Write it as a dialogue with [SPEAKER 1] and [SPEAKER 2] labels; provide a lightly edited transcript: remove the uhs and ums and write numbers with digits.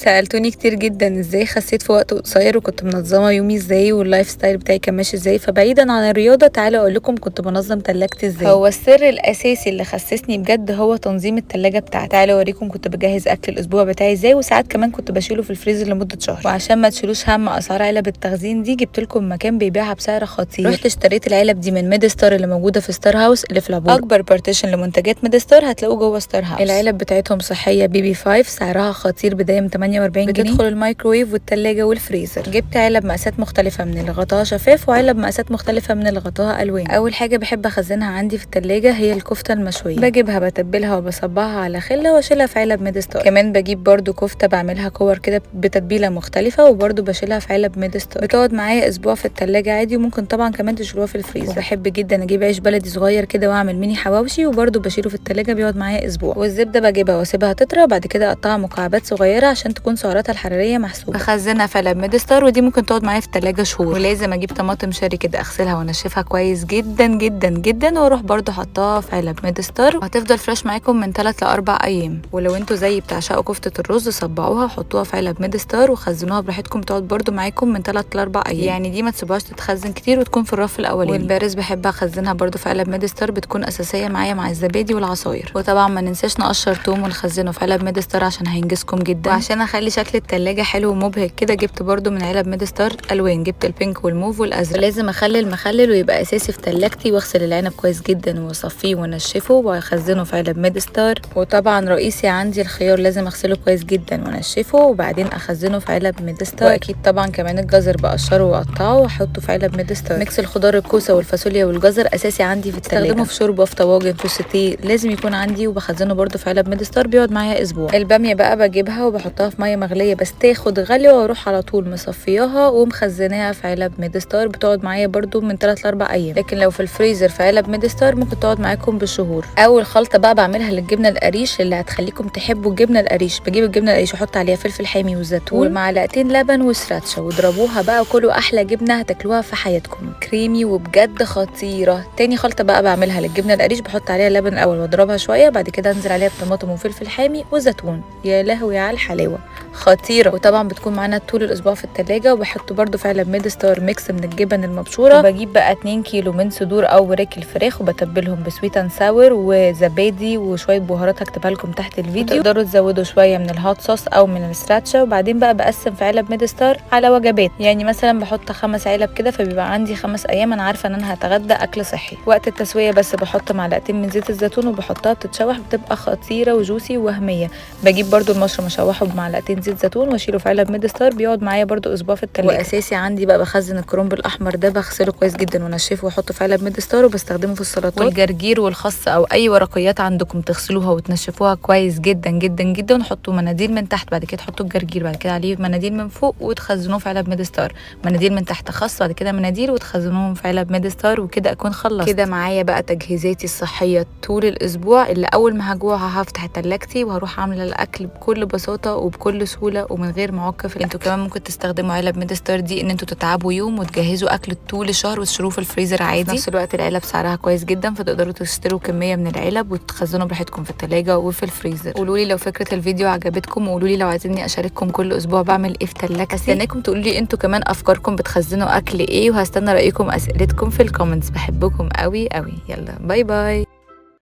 [SPEAKER 1] سألتوني كتير جدا ازاي خسيت في وقت قصير وكنت منظمة يومي ازاي وال lifestyle بتاعي كان ماشي ازاي. فبعيدا عن الرياضة تعالوا اقول لكم كنت بنظم تلاجتي ازاي. هو السر الاساسي اللي خسسني بجد هو تنظيم التلاجة بتاعتي. تعالوا اوريكم كنت بجهز اكل الاسبوع بتاعي ازاي، وساعات كمان كنت بشيله في الفريزر لمدة شهر. وعشان ما تشيلوش هم اسعار علب التخزين دي جبت لكم مكان بيبيعها بسعر خطير. رحت اشتريت العلب دي من ميدستار اللي موجودة في ستار هاوس اللي في العبور. اكبر partition لمنتجات ميدستار هتلاقوه جوه ستار هاوس. العلب بتاعتهم صحية بيبي 5 سعرها خطير بداية من 48 جنيه، بتدخل الميكرويف والتلاجة والفريزر. جبت علب مقاسات مختلفة من اللي غطاها شفاف وعلب مقاسات مختلفة من اللي غطاها الوان. اول حاجة بحب اخزنها عندي في التلاجة هي الكفتة المشويه، بجيبها بتبلها وبصبعها على خله واشيلها في علب ميدستار. كمان بجيب برده كفته بعملها كور كده بتتبيله مختلفة وبرده بشيلها في علب ميدستار، بتقعد معايا اسبوع في التلاجة عادي، وممكن طبعا كمان تشيلوها في الفريزر. وبحب جدا اجيب عيش بلدي صغير كده واعمل ميني حواوشي وبرده بشيله في التلاجة بيقعد معايا اسبوع. والزبده بجيبها واسيبها تطرى بعد كده اقطعها مكعبات صغيرة عشان تكون سعراتها الحرارية محسوبة، بخزنها في علب ميدستار ودي ممكن تقعد معايا في التلاجة شهور. ولازم اجيب طماطم cherry كده اغسلها وانشفها كويس جدا جدا جدا واروح برده حطاها في علب ميدستار وهتفضل fresh معاكم من 3 ل 4 ايام. ولو انتوا زيي بتعشقوا كفته الرز صبعوها وحطوها في علب ميدستار وخزنوها براحتكم، تقعد برده معاكم من 3 ل 4 ايام، يعني دي ما تسيبوهاش تتخزن كتير وتكون في الرف الاولاني. والبارز بحب اخزنها برده في علب ميدستار، بتكون اساسية معايا مع الزبادي والعصاير. وطبعا ما ننساش نقشر توم ونخزنه في علب ميدستار عشان هينجزكم جدا. وعشان اخلي شكل التلاجة حلو ومبهج كده جبت برده من علب ميدستار الوان، جبت ال pink والموف والازرق. لازم اخلي المخلل ويبقى اساسي في تلاجتي، واغسل العنب كويس جدا واصفيه وانشفه واخزنه في علب ميدستار. وطبعا رئيسي عندي الخيار لازم اغسله كويس جدا وانشفه وبعدين اخزنه في علب ميدستار. واكيد طبعا كمان الجزر بقشره واقطعه واحطه في علب ميدستار. mix الخضار الكوسه والفاصوليا والجزر اساسي عندي في التلاجة، استخدمه في شوربة في طواجن في السوتيه لازم يكون عندي، وبخزنه برده في علب ميدستار بيقعد معايا اسبوع. الباميه بقى بجيبها وبحطها في مية مغليه بس تاخد غلوه واروح على طول مصفياها ومخزناها في علب ميدستار، بتقعد معايا برده من 3 ل 4 ايام، لكن لو في الفريزر في علب ميدستار ممكن تقعد معاكم بالشهور. اول خلطه بقى بعملها للجبنه القريش اللي هتخليكم تحبوا الجبنة القريش، بجيب الجبنة القريش واحط عليها فلفل حامي وزيتون ومعلقتين لبن وسراتشا واضربوها بقى وكلوا احلى جبنه هتاكلوها في حياتكم، كريمي وبجد خطيرة. تاني خلطه بقى بعملها للجبنه القريش بحط عليها لبن الاول واضربها شوية، بعد كده انزل عليها بطماطم وفلفل حامي وزيتون، يا لهوي على الحلاوة خطيرة. وطبعا بتكون معانا طول الاسبوع في التلاجة. وبحط برده في علب ميدستار mix من الجبن المبشوره. وبجيب بقى 2 كيلو من صدور او وراك الفراخ وبتبلهم ب sweet and sour وزبادي وشوية بهارات هكتبها لكم تحت الفيديو، تقدروا تزودوا شوية من ال hot sauce او من السراتشا. وبعدين بقى بقسم في علب ميدستار على وجبات، يعني مثلا بحط 5 علب كده فبيبقى عندي 5 ايام انا عارفه ان انا هتغدى اكل صحي. وقت التسوية بس بحط معلقتين من زيت الزيتون وبحطها بتتشوح، بتبقى خطيرة و juicy ووهميه. بجيب برده المشروم اشوحه بمعلقتين زيت زيتون واشيله في علب ميدستار بيقعد معايا برده اسبوع في التلاجة. واساسي عندي بقى بخزن الكرنب الاحمر ده بغسله كويس جدا وانشفه واحطه في علب ميدستار وبستخدمه في السلطات. والجرجير والخس او اي ورقيات عندكم تغسلوها وتنشفوها كويس جدا جدا جدا، وحطوا مناديل من تحت، بعد كده تحطوا الجرجير، بعد كده عليه مناديل من فوق وتخزنوه في علب ميدستار. مناديل من تحت خس، بعد كده مناديل وتخزنوهم في علب ميدستار. وكده اكون خلصت كده معايا بقى تجهيزاتي الصحية طول الاسبوع، اللي اول ما هجوع هفتح تلاجتي وهروح عامله الاكل بكل بساطة وبكل سهولة ومن غير معقف. انتوا كمان ممكن تستخدموا علب ميدستار دي ان انتوا تتعبوا يوم وتجهزوا اكل طول الشهر وتشتروه في الفريزر عادي. في نفس الوقت العلب سعرها كويس جدا، فتقدروا تشتروا كمية من العلب وتخزنوا براحتكم في التلاجة وفي الفريزر. قولوا لي لو فكرة الفيديو عجبتكم، وقولوا لي لو عايزيني اشارككم كل اسبوع بعمل ايه في تلاجتي. هستناكم تقولوا لي انتوا كمان افكاركم بتخزنوا اكل ايه، وهستنى رايكم اسئلتكم في ال comments. بحبكم قوي قوي، يلا bye bye.